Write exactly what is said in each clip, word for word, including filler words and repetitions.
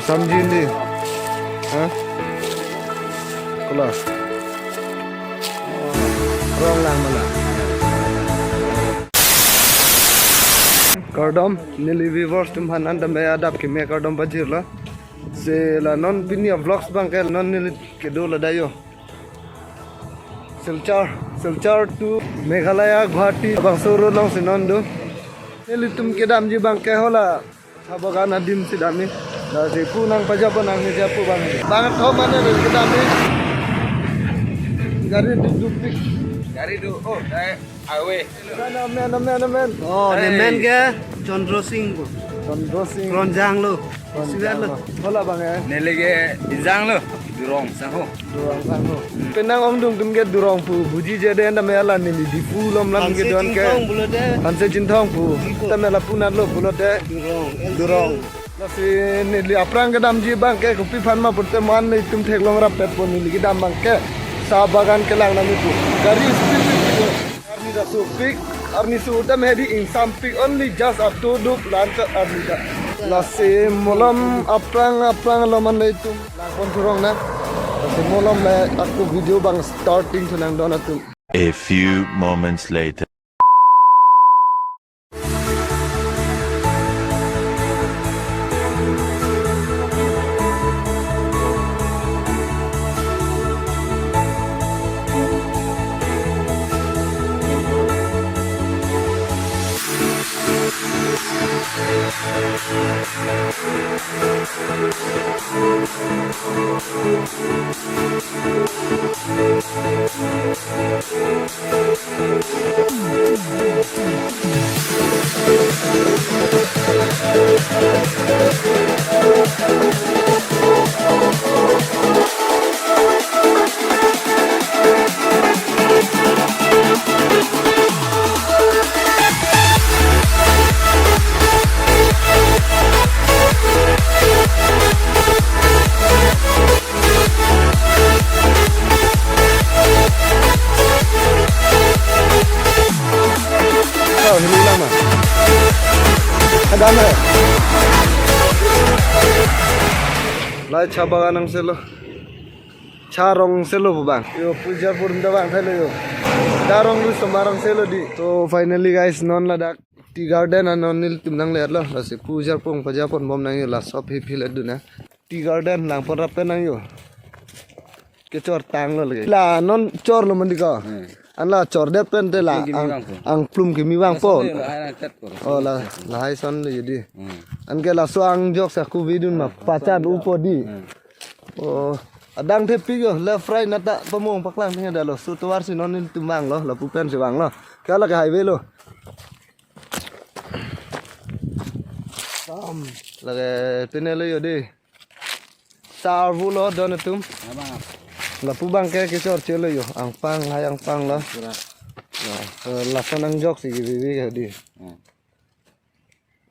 Damji ni. Ha? Kola. Rong lang mana. Kardom, neli viewers atum aphan an tame adap keme kardom pajirlo. Lasi la non pini a-vlogs abang ke non neli kedo ladak yo. Silchar, Silchar to Meghalaya, Guwahati, bangso road alongsi non do. Nelitum kedamji abang ke hala cha bagan adim si damji. Lasi pu nangpajapon nang ni japu abang. Bang tho mane neli kedamji. Gari dukdukpik. Gari do, oh, dai, highway. Amen, amen, amen. Oh, hey. Nemen ke Chandra Singh ko. Chandra Singh. Kronjang lo. Kronjang lo. Sivet lo. Hala abang eh. Neli ke Injang lo. Durong sangho. Durong sangho. Penang ongdung atum ke Durong pu. Buji je de anda me ala neli Diphu lom lam ke Hanse don ke. Chinthong pulote. Hanse Chinthong pu. Diphu. Tame lapu nat lo pulote. Durong. Durong. Lasi neli aphrang kedamji abang ke kopi aphan ma pulote mo-an nelitum theklong rapetpo neli kedam abang ke. Cha bagan kelang damji pu. Gari speed speed. Arni ta sopik, arni so tame hedi ingsampik, only just ato dup lanchot arni ta. Lasi malom aphrang aphrang alom an nelitum langpon thurong nang. Lasi malom le ako video abang starting thu nang don atum. A few moments later. Oh, hini lama. Ada na. Lai cha bagan angselo. Cha rong selo pu abang. Yo, pujar pur da abang thelo yo. Da rong lu semarang selo di. So finally guys, non ladak tea garden anon nelitum nanglerlo. Lasi pujar pung pajapon bom nang yo, la shop hi phil aduna. Tea garden langpon rapen nang yo. Kechor tanglo lagi. La non chorlo mandi ko. Hmm. An la chordet pen te la Plum kimi ang, vangpo. Ang plum kimi vangpo. Lason le lahai nangchat ko. Oh, la, lahai ason le jadi. Hmm. Anke laso angjok sa kuvidun ma pachan upo di. Hmm. Oh, adang thepik yo, left right nata pamong paklang tinggal dalo. So tovar si non nelitum vanglo, lapu pen si vanglo. Ke la ke highway lo. Tam. Lake pine lo yo di. Sarvu lo don atum. Abang. Lapu abang ke kechor chelo yo. Angpang, hai angpang lo. Pura. Nah, eh, lason angjok si givi ke di. Hmm.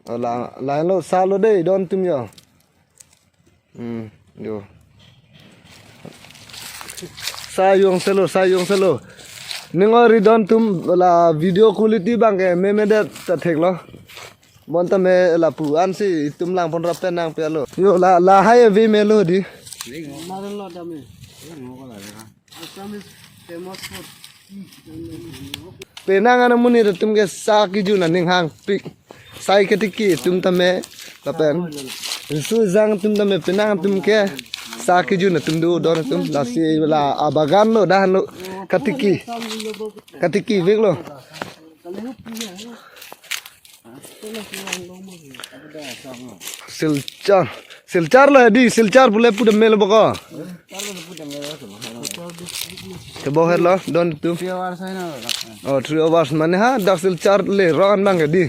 Oh, la, la lo sa lo de don atum yo. Hmm, yo. Sa yung selo, sa yung selo. Ning ori don atum la video quality abang ke meme det ta theklo. Bonta me lapu ansi itum langpon rapen nangpelo. Yo la, lahai ave melo di. Maran lo dame. Assam is famous for tea. Penang an amonit atum ke sa kejun aning hangpik. Sai ketiki atum tame lapen riso ejang atum tame penang atum ke sa kejun atum do don atum lasi la abagan lo dah lo katiki. Katiki vek lo. Silchar. Silchar lo di, Silchar pule pu dam melo boko. Kebo her lo, don atum. Three hours hai na. Oh, three hours mane ha, dak Silchar le ron bang ke di.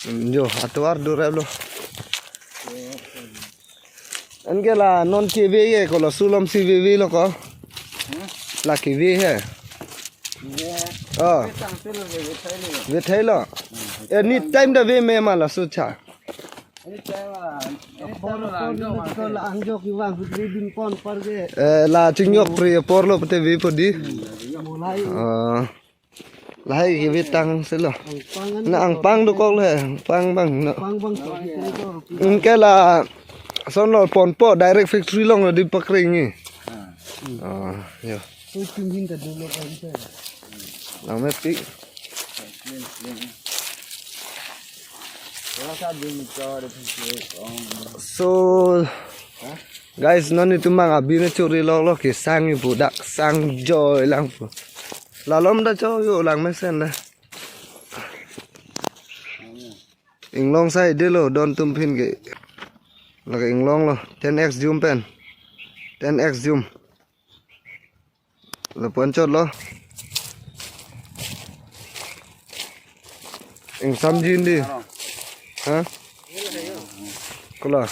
Hmm, jo, atovar do rep lo. Anke la non keve ye ko lo sulom si veve lo ko. Hmm? La keve he. Ye. Oh. Ve tang si lo ve, ve thai lo. Ve thai lo. Hmm. Anytime da ve me ma laso cha. Anytime la, anytime la angjok ma. Ko la angjok ivang putri bin pon par ke. Eh, la chingjok pri apor lo pute vepo di. Hmm. Mulai. Ah. Lahai keve tang selo. Angpang an. Na angpang dokok le, angpang abang no. Angpang abang to, to, to. Anke la Ason lo ponpo direct factory along lo di pakring ni. Ah. Oh, yo. Tum hin ta dolo kan sa. Lang mepik. Wala sa din ko de phi ong. So, guys, non itum mang abi ne chori lo lo ke sang ibu dak sang joy lang pu. Lalom da cho yo lang mesen da. Inglong sai de lo don tum phin ke. Lake inglong lo ten X zoom pen. Ten X zoom. Lapu-an chot lo. Ingsam jin di. Ha? Kola.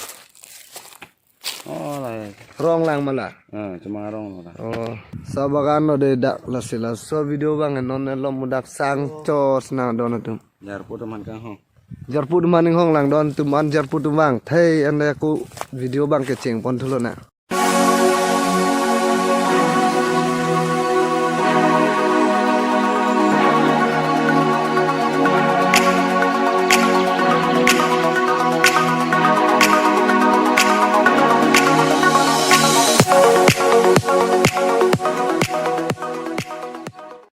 Oh, la. Rong lang mala. Ah, cuma rong mala. Oh, sa bagan lo de dak lasi laso video abang non lo mudak sang chos na don atum. Jarpu teman kang ho. Jarpu teman inghong lang don tum an jarpu tum bang. Thei anda aku video abang kecheng pon thulo na.